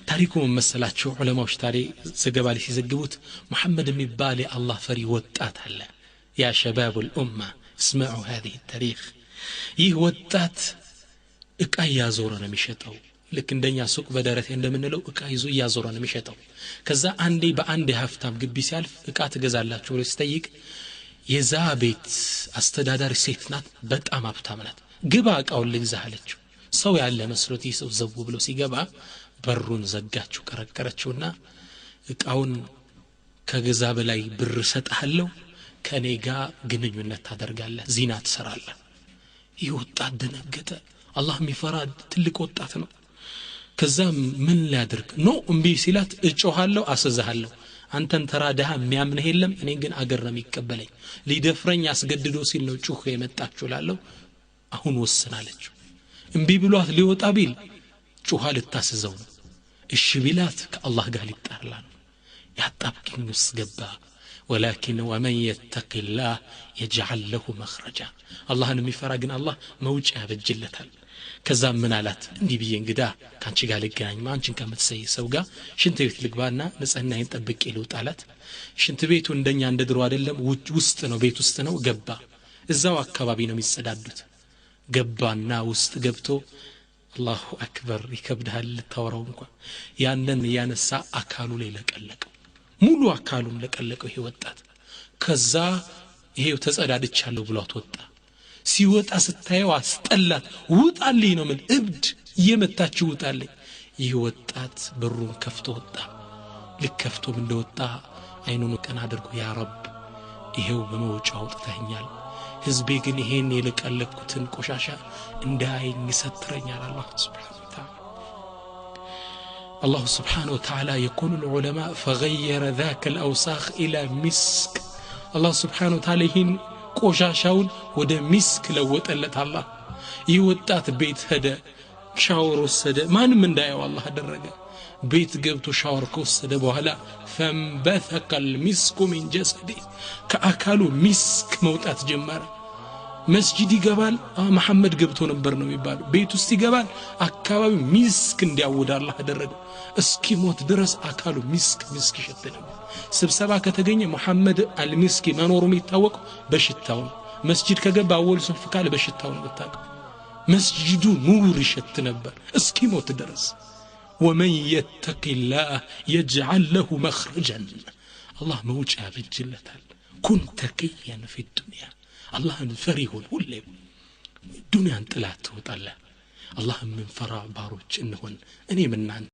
ታሪኩ ምን መሰላችሁ? ዑለማዎች ታሪክ ዘገባ ላይ ሲዘግቡት መሐመድ የሚባል የአላህ ፈሪ ወጣት አለ። ያ ሸባብ الأمة اسمعوا هذه التاريخ። ይህ ወጣት እቃ እያዞረ ነው የሚሸጠው። ልክ እንደኛ ሱቅ በደረቴ እንደምንለው እቃ ይዞ እያዞረ ነው የሚሸጠው። ከዛ አንዴ በአንድ የሀብታም ግቢ ሲያልፍ እቃ ትገዛላችሁ ብሎ ሲጠይቅ የዛ ቤት አስተዳዳሪ ሴት ናት፣ በጣም ሀብታም ናት። ግባ እቃውን ልግዛህ አለችው። ሰው ያለ መስሎት ይህ ሰው ዘው ብሎ ሲገባ በሩን ዘጋችው፣ ቀረቀረችውና እቃውን ከገዛ በላይ ብር እሰጥሃለሁ፣ ከኔ ጋር ግንኙነት ታደርጋለህ፣ ዚና ትሰራለህ። ይህ ወጣት ደነገጠ። አላህ የሚፈራ ትልቅ ወጣት ነው። ከዛ ምን ሊያደርግ no እምቢ ሲላት እጮሃለሁ፣ አስዝሃለሁ፣ አንተን ተራ ድሃ የሚያምንህ የለም፣ እኔ ግን አገር ነው የሚቀበለኝ። ሊደፍረኝ አስገድዶ ሲል ነው ጩህ የመጣችሁ ላለው አሁን ወስን አለችው። እምቢ ብሏት ሊወጣ ቢል ጩሃ ልታስዘው ነው። እሺ ቢላት ከአላህ ጋር ሊጣላ ነው። ያጣብቂኝ ውስጥ ገባ። ولكن ومن يتق الله يجعل له مخرجا። አላህን የሚፈራ ግን አላህ መውጫ ያበጅለታል። ከዛ ምን አላት? እንዲህ ብዬ እንግዳ ካንቺ ጋር ልገናኝ፣ አንቺን ከምትሰይ ሰው ጋር ሽንት ቤት ልግባና ንጽህናዬን ጠብቄ ልውጣ አላት። ሽንት ቤቱ እንደኛ እንደ ድሮ አይደለም፣ ውስጥ ነው፣ ቤት ውስጥ ነው። ገባ። እዛው አካባቢ ነው የሚጸዳዱት። ገባና ውስጥ ገብቶ አላሁ አክበር፣ ይከብድሃል ልታወራው እንኳን። ያንን እያነሳ አካሉ ላይ ለቀለቀው፣ ሙሉ አካሉን ለቀለቀው ይሄ ወጣት። ከዛ ይሄው ተጸዳድቻለሁ ብሏት ወጣ። ሲወጣ ስታየው አስጠላት። ውጣልኝ ነው ምን እብድ እየመታችሁ ውጣልኝ። ይህ ወጣት በሩን ከፍቶ ወጣ። ልክ ከፍቶም እንደወጣ አይኑን ቀና አድርጎ ያ ረብ ይሄው በመውጫው አውጥተኸኛል፣ ህዝቤ ግን ይሄን የለቀለቅኩትን ቆሻሻ እንዳያየኝ ይሰትረኛል። አላህ سبحانه وتعالى الله سبحانه وتعالى يقول العلماء فغير ذاك الأوساخ إلى مسك። አላህ سبحانه وتعالى ይህን ቆሻሻውን ወደ ሚስክ ለወጠለት። አላህ ይህ ወጣት ቤት ሄደ፣ ሻወር ወሰደ፣ ማንም እንዳየው አላህ አደረገ። ቤት ገብቶ ሻወር ከወሰደ በኋላ فانبثق المسك من جسده፣ ከአካሉ ሚስክ መውጣት ጀመረ። መስጂድ ይገባል፣ መሐመድ ገብቶ ነበር ነው የሚባለው። ቤት ውስጥ ይገባል፣ አካባቢው ሚስክ እንዲያውድ አላህ አደረገ። እስኪሞት ድረስ አካሉ ሚስክ ሚስክ ይሸት ነበር። ስብሰባ ከተገኘ መሐመድ አልሚስኪ መኖሩ የሚታወቀው በሽታው ነው። መስጂድ ከገባ አወል ሶፍ ካለ በሽታው ነው የምታውቀው። መስጂዱ ኑር ይሸት ነበር እስኪሞት ድረስ። ومن يتق الله يجعل له مخرجا። አላህ መውጫ ያበጅለታል። كن تقيا في الدنيا። አላህን ፈሪ ሁን ሁሌም። ዱንያን ጥላት ትወጣለህ። አላህን የምንፈራ ባሮች እንሆን እኔም እናንተ።